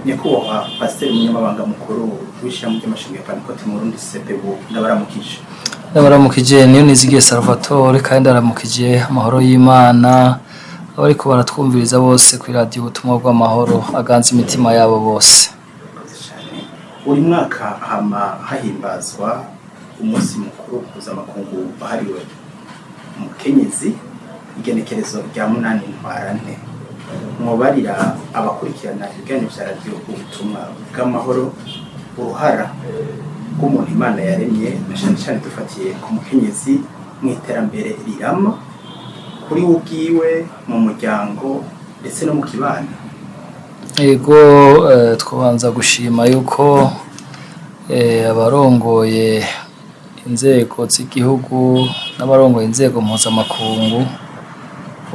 Nyakubahwa Pasiteri Munyamabanga Mukuru w'Ishirahamwe ry'Amashengero ya Pantekote mu Burundi CPBU, ndabaramukije. Ndabaramukije, niyo nizigiye Salvatore, kandi ndaramukije amahoro y'Imana abariko baratwumviriza bose kuri radiyo Ubutumwa bw'Amahoro, aganze imitima yabo bose. Murakoze cyane. Buri mwaka hama hahimbazwa umunsi mukuru mpuzamakungu wahariwe umukenyezi, igenekerezo rya 8 Ntwarante. Mwobarira abakurikirana ibiganiro vya Radiyo Ubutumwa bw'Amahoro uruhara rw'umuntu Imana yaremye, na cane cane dufatiye ku mukenyezi, mu iterambere rirama kuri we ubwiwe, mu muryango ndetse no mu kibano? Ego, twabanza gushima yuko abarongoye inzego z'igihugu n'abarongoye inzego mpuzamakungu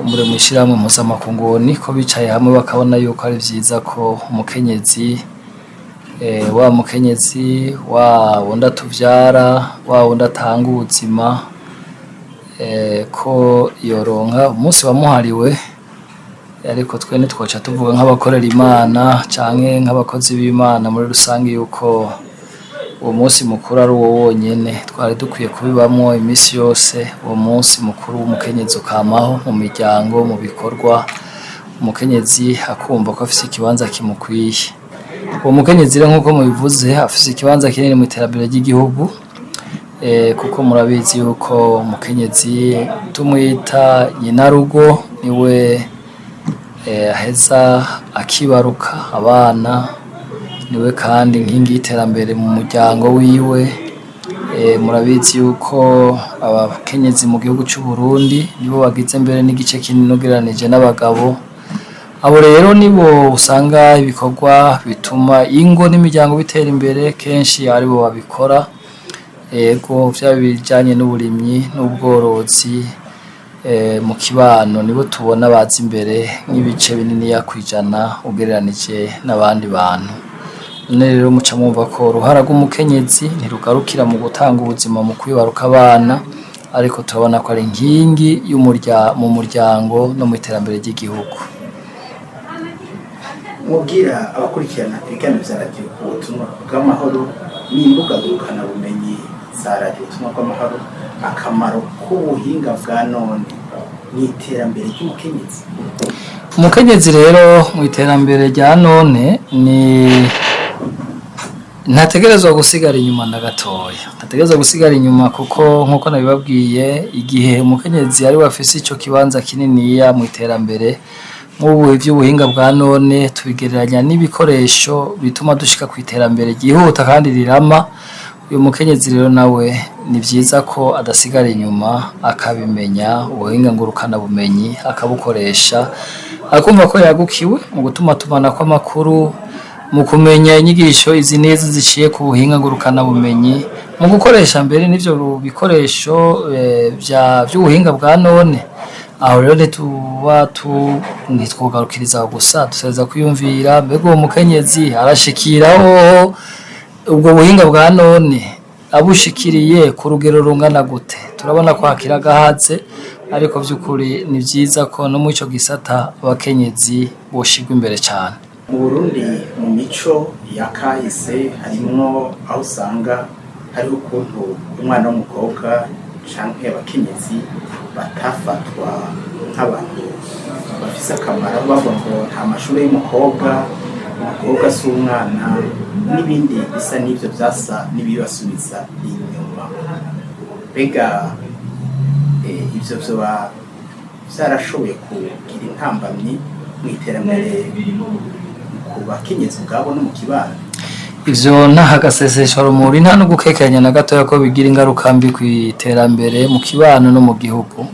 muri mw'ishirahamwe mpuzamakungu niko bicaye hamwe bakabona yuko ari vyiza ko umukenyezi, wa mukenyezi wa wundi atuvyara, wa wundi atanga ubuzima, ko yoronka umunsi wamuhariwe. Ariko twe ntitwoca tuvuga nk'abakorera Imana canke nk'abakozi b'Imana muri rusange yuko uwo munsi mukuru ari uwo wonyene. Twari dukwiye kubibamwo imisi yose. Uwo munsi mukuru w'umukenyezi ukamaho mu miryango, mu bikorwa, umukenyezi akumva ko afise ikibanza kimukwiye. Uwo mukenyezi rero, nk'uko mubivuze, afise ikibanza kinini mu iterambere ry'igihugu, kuko murabizi yuko umukenyezi tumwita nyinarugo, niwe aheza akibaruka abana, niwe kandi inkingi y'iterambere mu muryango wiwe. Murabizi yuko abakenyezi mu gihugu c'u Burundi nibo bagize mbere n'igice kinini ugereranije n'abagabo. Abo rero nibo usanga ibikorwa bituma ingo n'imiryango bitera imbere kenshi aribo babikora. Ego, vyaba ibijanye n'uburimyi n'ubworozi, mu kibano nibo tubona baza imbere nk'ibice bininiya kwijana ugereranije n'abandi bantu. None rero muca mwumva ko uruhara rw'umukenyezi ntirugarukira mu gutanga ubuzima, mu kwibaruka abana, ariko turabona ko ari inkingi mu muryango no mu iterambere ry'igihugu. Mubwira abakurikirana ibiganiro vya Radiyo Ubutumwa bw'Amahoro n'imbuga ngurukanabumenyi za Radiyo Ubutumwa bw'Amahoro akamaro k'ubuhinga bwa none mw'iterambere ry'umukenyezi. Umukenyezi rero mu iterambere rya none ni ntategerezwa gusigara inyuma na gatoya, ntategerezwa gusigara inyuma, kuko nk'uko nabibabwiye, igihe umukenyezi ari we afise ico kibanza kininiya mu iterambere nk'ubu, ivy'ubuhinga bwa none tubigereranya n'ibikoresho bituma dushika ku iterambere ryihuta kandi rirama. Uyu mukenyezi rero nawe ni vyiza ko adasigara inyuma, akabimenya ubuhinga ngurukana bumenyi, akabukoresha, akumva ko yagukiwe mu gutuma tumanako amakuru, mu kumenya inyigisho izi n'izi ziciye ku buhinga ngurukana bumenyi, mu gukoresha mbere n'ivyo bikoresho vy'ubuhinga bwa none. Aho rero ntituba tu ntitwogarukiriza gusa, dutegerezwa kwiyumvira: mbega uwo mukenyezi arashikira hoho ubwo buhinga bwa none? Abushikiriye ku rugero rungana gute? Turabona ko hakiri agahaze, ariko vy'ukuri ni vyiza ko no muri ico gisata abakenyezi boshirwa imbere cane. Mu Burundi, mu mico ya kahise, harimwo aho usanga hariho ukuntu umwana w'umukobwa canke abakenyezi batafatwa nk'abantu bafise akamaro, bavuga ngo nta mashuri y'umukobwa, umukobwa si umwana, n'ibindi bisa n'ivyo vyasa n'ibibasubiza inyuma. Mbega ivyo vyoba vyarashoboye kugira intambamyi mu iterambere ku bakenyezi ubwabo no mu kibano? Ivyo nta rumuri, nta no gukekeranya na gatoya ko bigira ingaruka mbi ku iterambere mu kibano no mu gihugu.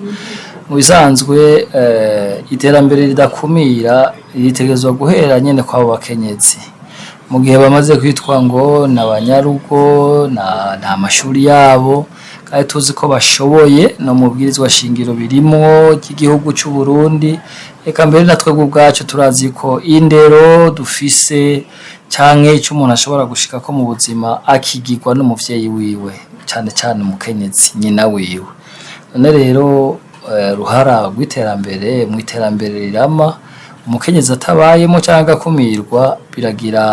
Mu bisanzwe, iterambere ridakumira ritegerezwa guhera nyene kw'abo bakenyezi. Mu gihe bamaze kwitwa ngo ni abanyarugo, nta mashuri yabo, kandi tuzi ko bashoboye, no mu bwirizwa shingiro birimwo ry'igihugu c'u Burundi, eka mbere na twebwe ubwacu turazi ko indero dufise canke ico umuntu ashobora gushikako mu buzima akigirwa n'umuvyeyi wiwe, cane cane umukenyezi nyina wiwe. None rero, ruhara rw'iterambere mu iterambere rirama, Umukenyezi atabayemo canke agakumirwa biragira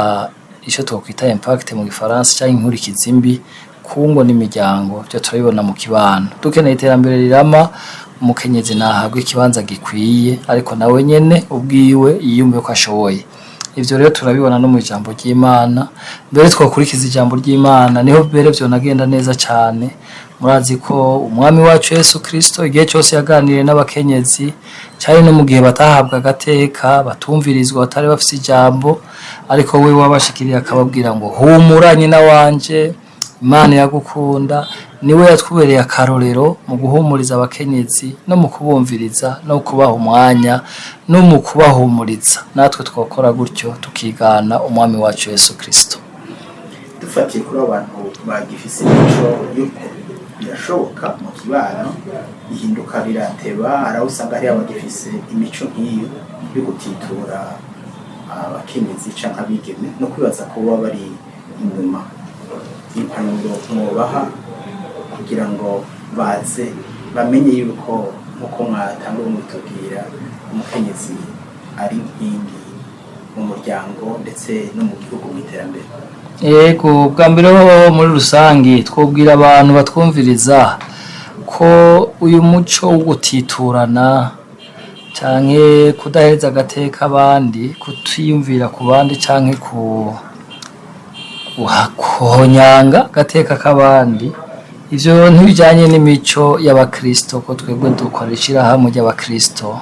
ico twokwita impact mu gifaransa canke inkurikizi mbi ku ngo n'imiryango. Ivyo turabibona mu kibano. Dukeneye iterambere rirama, umukenyezi nahabwe ikibanza gikwiye, ariko nawe nyene ubwiwe yiyumve ko ashoboye. Ivyo rero turabibona no mw'ijambo ry'Imana, mbere twokurikiza ijambo ry'Imana niho mbere vyonagenda neza cane. Murazi ko umwami wacu Yesu Kristo igihe cose yaganiriye n'abakenyezi, cari no mu gihe batahabwa agateka, batumvirizwa, batari bafise ijambo, ariko we wabashikiriye akababwira ngo humura nyina wanje, Imana iragukunda. Niwe yatwubereye akarorero mu guhumuriza abakenyezi no mu kubumviriza no kubaha umwanya no mu kubahumuriza. Natwe twokora gutyo tukigana umwami wacu Yesu Kristo. Dufatiye kuri abo bantu bagifise imico yuko birashoboka mu kibano ihinduka rirateba, hari aho usanga hariho abagifise imico nk'iyo yo gutitura abakenyezi canke abigeme no kwibaza ko baba bari inyuma. Impanuro mwobaha kugira ngo baze bamenye yuko nk'uko mwatanguye mutubwira umukenyezi ari inkingi mu muryango ndetse no mu gihugu mu iterambere. Yego, bwa mbere ho muri rusangi twobwira abantu batwumviriza ko uyu muco wo gutiturana canke kudahereza agateka abandi, kutiyumvira ku bandi canke kuhonyanga agateka k'abandi, ivyo ntibijanye n'imico y'abakristo, ko twebwe dukora ishirahamwe ry'abakristo,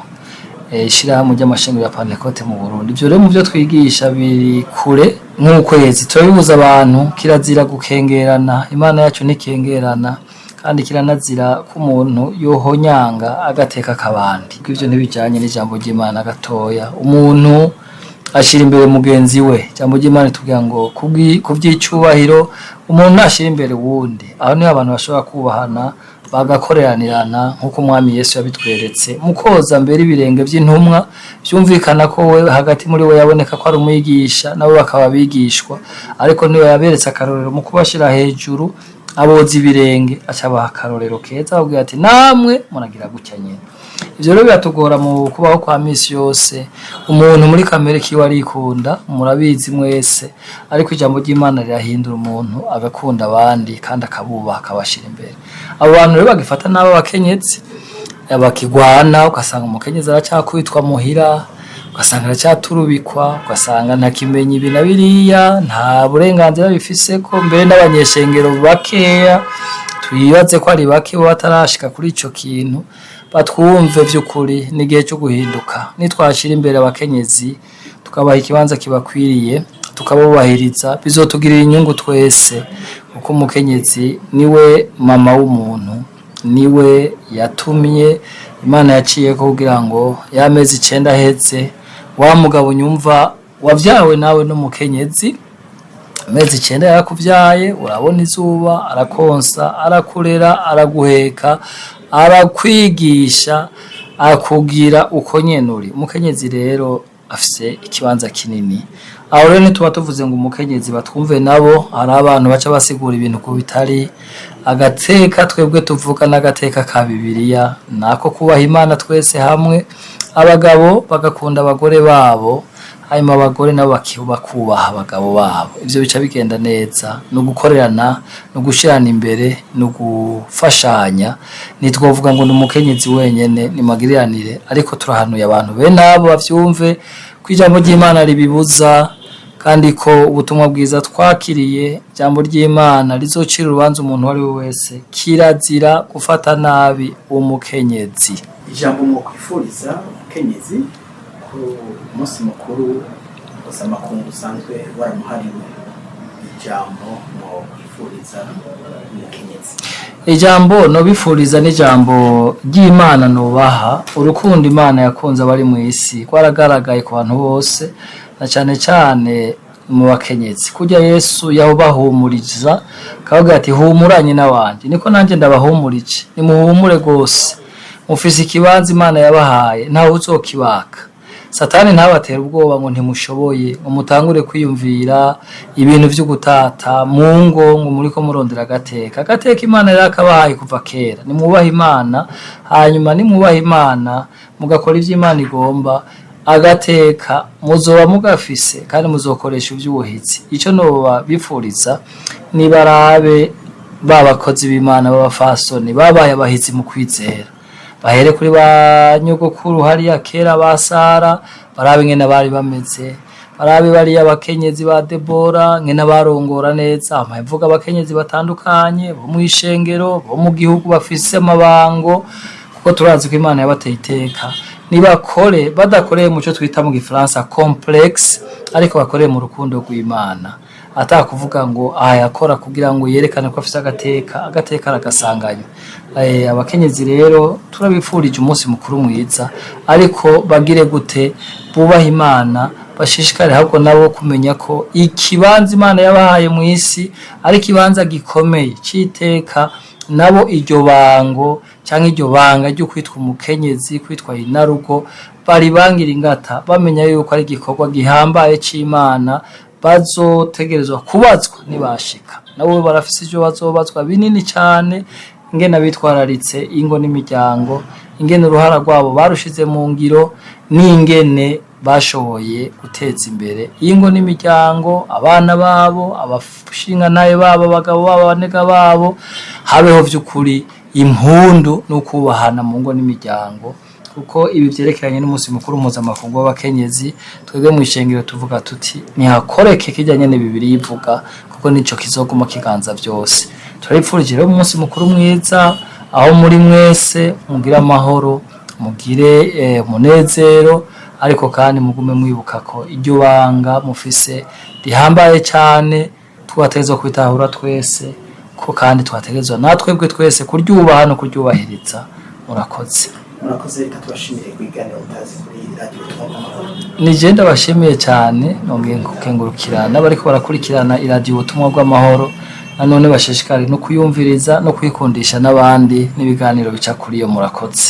ishirahamwe ry'amashengero ya Pantekote mu Burundi. Ivyo rero mu vyo twigisha biri kure nk'ukwezi, turabibuza abantu. Kirazira gukengerana, Imana yacu ntikengerana, kandi kiranazira ko umuntu yohonyanga agateka k'abandi. Ivyo ntibijanye n'ijambo ry'Imana gatoya. Umuntu ashira imbere mugenzi we. Ijambo ry'Imana ritubwira ngo kuvy'icubahiro umuntu nashira imbere uwundi. Aho niho abantu bashobora kubahana bagakoreranirana nk'uko umwami Yesu yabitweretse mu koza mbere ibirenge vy'intumwa. Vyumvikana ko we hagati muri we yaboneka ko ari umwigisha, nabo bakaba abigishwa, ariko niwe yaberetse akarorero mu kubashira hejuru aboza ibirenge, aca abaha akarorero keza, ababwira ati namwe muragira gutya nyene. Ivyo rero biratugora mu kubaho kwa misi yose. Umuntu muri kamere kiwe arikunda, murabizi mwese, ariko ijambo ry'Imana rirahindura umuntu agakunda abandi kandi akabubaha akabashira imbere. Abo bantu rero bagifata nabi abakenyezi, bakigwana, ugasanga umukenyezi aracakwitwa muhira, ugasanga aracaturubikwa, ugasanga ntakimenya ibi na biriya, nta burenganzira bifiseko. Mbere n'abanyeshengero bakeya twibaze ko ari bake bo batarashika kuri ico kintu, batwumve vy'ukuri n'igihe cyo guhinduka. Nitwashira imbere abakenyezi tukabaha ikibanza kibakwiriye, tukabubahiriza, bizotugirira inyungu twese, kuko umukenyezi niwe mama w'umuntu, niwe yatumye Imana yaciyeko kugira ngo y'amezi 9 aheze, wa mugabo nyumva wavyawe nawe n'umukenyezi, amezi 9 yarakuvyaye, urabona izuba, arakonsa, arakurera, araguheka, arakwigisha, akugira uko nyene uri. Umukenyezi rero afise ikibanza kinini. Aho rero ntituba tuvuze ngo umukenyezi batwumve nabo, hari abantu baca basigura ibintu ku bitari. Agateka twebwe tuvuga n'agateka ka Bibiliya, nako kubaha Imana twese hamwe, abagabo bagakunda abagore babo, hanyuma abagore nabo bakubaha abagabo babo. Ivyo bica bigenda neza, ni ugukorerana, ni ugushirana imbere, ni ugufashanya. Ntitwovuga ngo ni umukenyezi wenyene, ni magiriranire, ariko turahanuye abantu bene abo bavyumve ko ijambo ry'Imana ribibuza, kandi ko ubutumwa bwiza twakiriye, ijambo ry'Imana rizocira urubanza umuntu uwo ari we wese. Kirazira gufata nabi umukenyezi. Ijambo mwokwifuriza umukenyezi ku munsi mukuru mpuzamakungu usanzwe waramuhariwe, ijambo mwokwifuriza umukenyezi. Ijambo nobifuriza n'ijambo ry'Imana nubaha. Urukundo Imana yakunze abari mw'isi rwaragaragaye ku bantu bose, na cane cane mu bakenyezi. Kurya Yesu yabahumuriza akavuga ati humura nyina wanje, niko nanje ndabahumurije, nimuhumure rwose, mufise ikibanza Imana yabahaye, ntawe uzokibaka. Satani ntabatere ubwoba ngo ntimushoboye, ngo mutangure kwiyumvira ibintu vyo gutata mu ngo, ngo muriko murondera agateka. Agateka Imana yarakabahaye kuva kera. Nimwubahe Imana, hanyuma nimwubaha Imana mugakora ivyo Imana igomba, Agateka muzoba mugafise kandi muzokoresha ivy'ubuhitsi. Ico noba bipfuriza, nibarabe ba bakozi b'Imana b'abafasoni babaye abahizi mu kwizera, bahere kuri ba nyogokuru hariya kera ba Sara, barabe ingene bari bameze, barabe bariya abakenyezi ba Debora ngene barongora neza. Mvuga abakenyezi batandukanye bo mw'ishengero, bo mu gihugu, bafise amabango, kuko turazi ko Imana yabateye iteka. Nibakore badakoreye mu cyo twita mu gifaransa complexe, ariko bakoreye mu rukundo rw'Imana, atakuvuga ngo aha yakora kugira ngo yerekane ko afise agateka. Agateka aragasanganywa. Abakenyezi rero turabifurije umunsi mukuru mwiza, ariko bagire gute? Bubaha Imana, bashishikare ahubwo nabo kumenya ko ikibanza Imana yabahaye mu isi ari ikibanza gikomeye c'iteka. Nabo iryo bango canke iryo banga ryo kwitwa umukenyezi, kwitwa inarugo, baribangira ingata, bamenya yuko ari igikorwa gihambaye c'Imana bazotegerezwa kubazwa nibashika. Nabo barafise ivyo bazobazwa binini cane, ingene bitwararitse ingo n'imiryango, ingene uruhara rwabo barushize mu ngiro, n'ingene bashoboye guteza imbere ingo n'imiryango, abana babo, abashingantahe babo, abagabo babo, abanega babo. Habeho vy'ukuri impundu n'ukubahana mu ngo n'imiryango, kuko ibi vyerekeranye n'umunsi mukuru mpuzamakungu w'abakenyezi, twebwe mw'ishengero tuvuga tuti nihakoreke kirya nyene Bibiliya ivuga, kuko nico kizoguma kiganza vyose. Turabipfurije rero umunsi mukuru mwiza aho muri mwese, mugire amahoro, mugire umunezero, ariko kandi mugume mwibuka ko iryo banga mufise rihambaye cane, twategerezwa kwitahura twese ko kandi twategerezwa natwebwe twese kuryubaha no kuryubahiriza. Murakoze. Murakoze, reka tubashimire kubiganiro mutazi kuri Radiyo Ubutumwa bw'Amahoro. Ni je ndabashimiye cyane, nongeye gukengurukira n'abariko barakurikirana Iradiyo Ubutumwa bw'Amahoro, nanone bashishikare no kuyumviriza no kuyikundisha n'abandi n'ibiganiro bica kuri iyo. Murakoze.